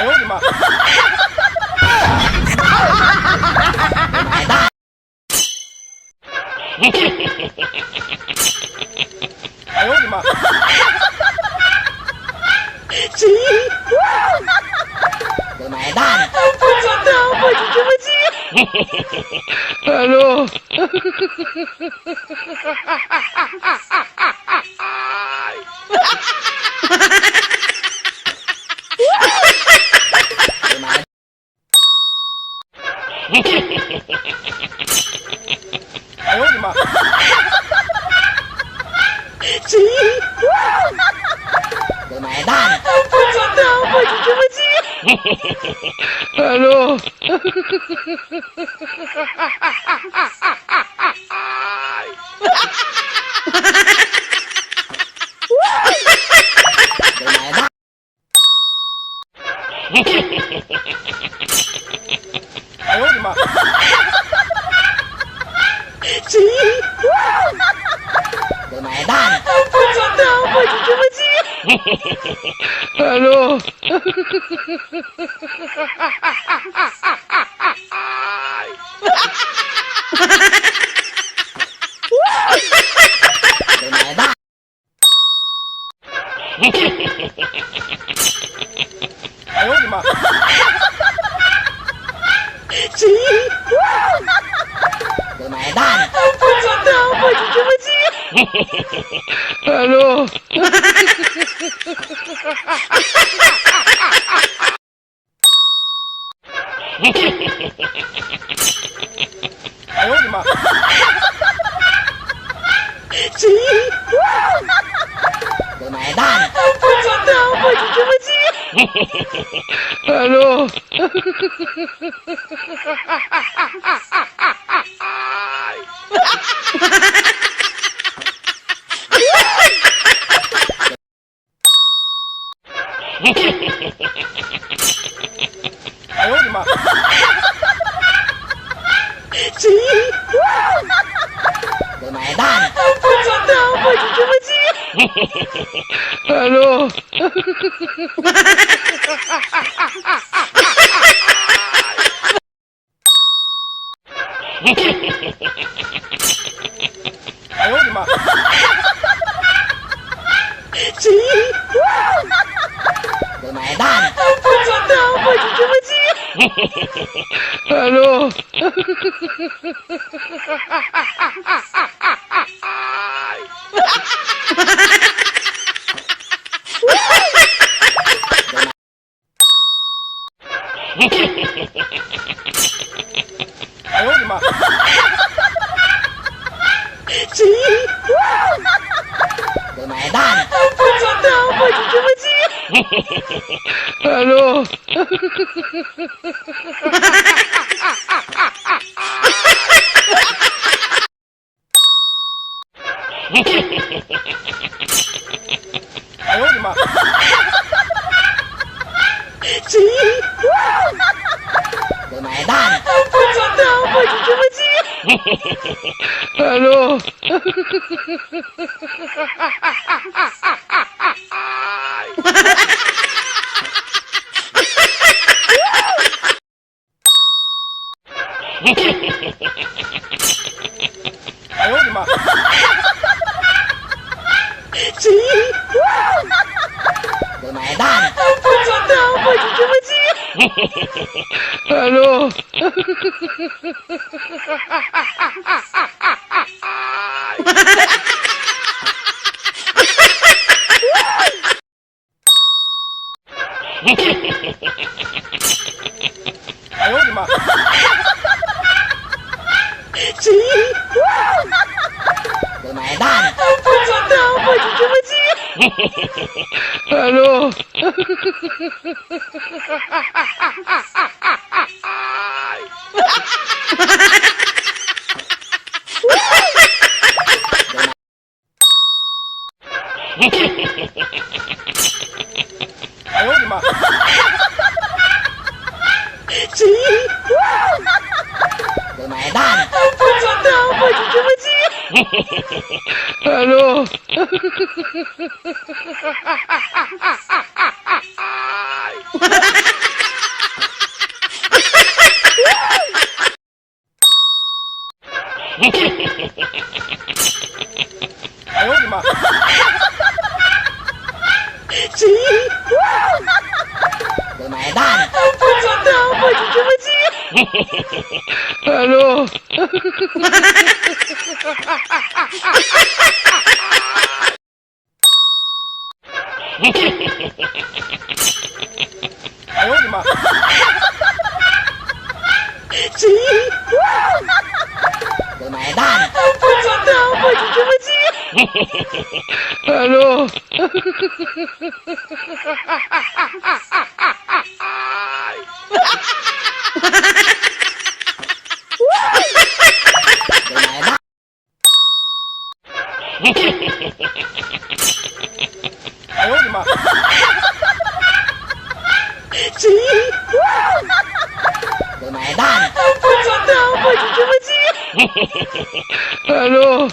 哎呦我的妈！哎呦我的妈！买单。不知道我就这么急。 Hello。 哎呦我的妈！买单。不知道我就这么急。 Hello。 买单。哎呦我的妈！买单。不知道我就这么急。 Hello。 买单。哎呦我的妈！买单。不知道我就这么急。 Hello。 哎呦我的妈！ 买单。不知道我就这么急。 Hello。 哎呦我的妈！ 买单。不知道我就这么急。 Hello。 哎呦我的妈！ 买单。不知道我就这么急。 Hello。 哎呦我的妈！ 买单。不知道我就这么急。 Hello。 哎呦我的妈！ 买单。不知道我就这么急。 Hello。 哎呦我的妈！ 买单。不知道我就这么急。 Hello。 哎呦我的妈！ 买单。不知道我就这么急。 Hello。 哎呦我的妈！买单。不知道我就这么急。 Hello。哎呦我的妈！谁？我买单。不知道，我就这么记。Hello。哎呦我的妈！谁？我买单。不知道，我就这么记。Hello。我买单。哎呦我的妈！谁？我买单。不知道，我就这么记。Hello。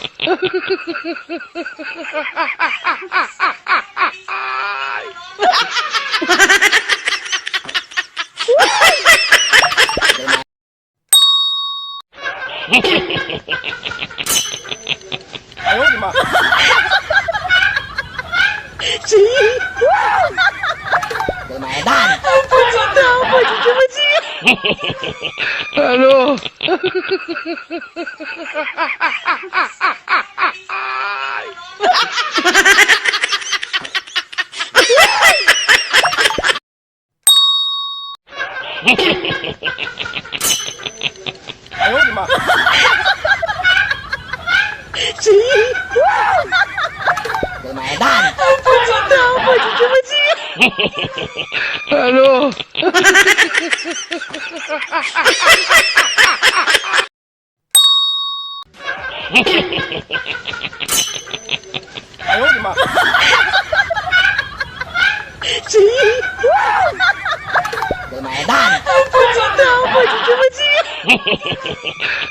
哎呦我的妈！谁？我买单。不知道，我就这么记。Hello。哎呦我的妈！谁？我买单。不知道，我就这么记。Hello。哎呦我的妈！谁？我买单。不知道，我就这么记。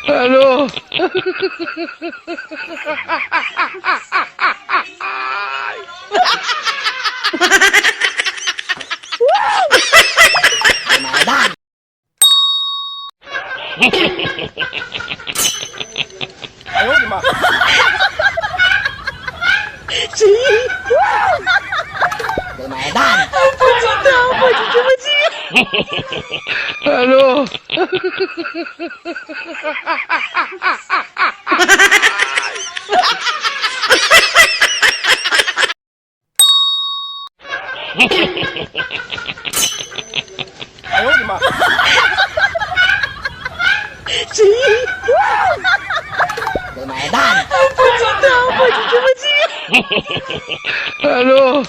Hello。我买单。哎呦我的妈！谁？我买单。不知道，我就这么记。Hello。哎呦我的妈！谁？我买单。不知道，我就这么记。Hello。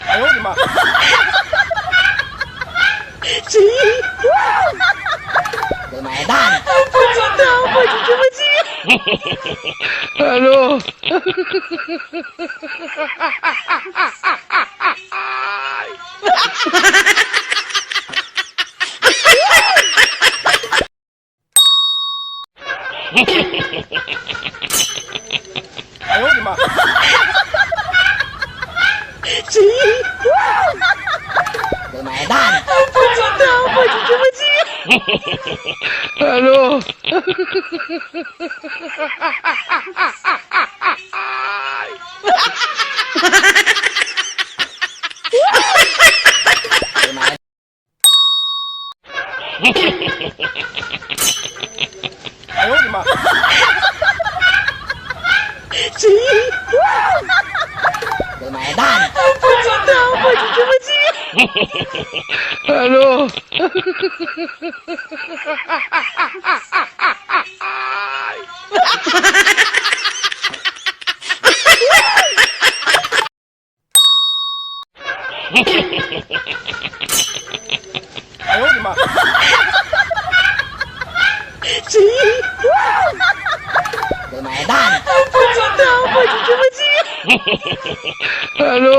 哎呦我的妈！谁？我买单。不知道，我就这么记。Hello。哎呦我的妈！谁？我买单。不知道，我就这么记。Hello。我买。哎呦我的妈！谁？我买单。不知道，我就这么记。Hello。哎呦我的妈！谁？我买单。不知道，我就这么记。Hello。